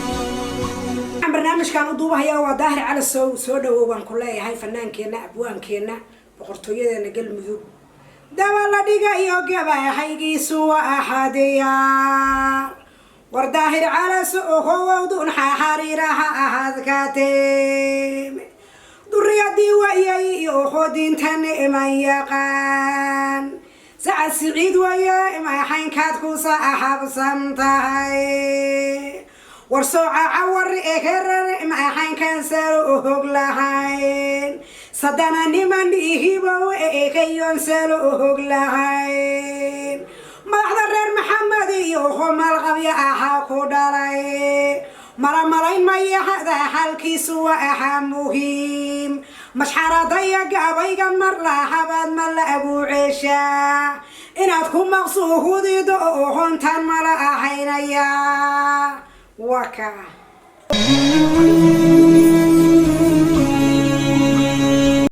Waxaan barnaamijkan u duubahayaa waa Daahir Cali Sow. Soo dhawow baan ku leeyahay, fanaankeenna, abwaankeenna, boqortooyadeena Galmudug. Daba la dhigayo gabayhaygiisu waa axadiyaar. War Daahir Calas ohowdun xariiraha ahadkaatee duriyadii wayay iyo diintan iman yaqaan. Sacad Siciid waye, maxaynkaad ku saaxabsan tahay? War sooca cawar eherar, maxaynkan salo hog lahayn? Sadana niman dhihibow ekayon salo hog lahayn. Madaxda reer Maxamed iyo malqabya ahaa ku dhalay, malamalayn mayahada xalkiisu waa ahaa muhiim. Mashxaradaya gabayga mar lahabaad ma la aguuceeshaa inaad ku maqsuuhudido oo hontaan mala ahaynaya waa ka.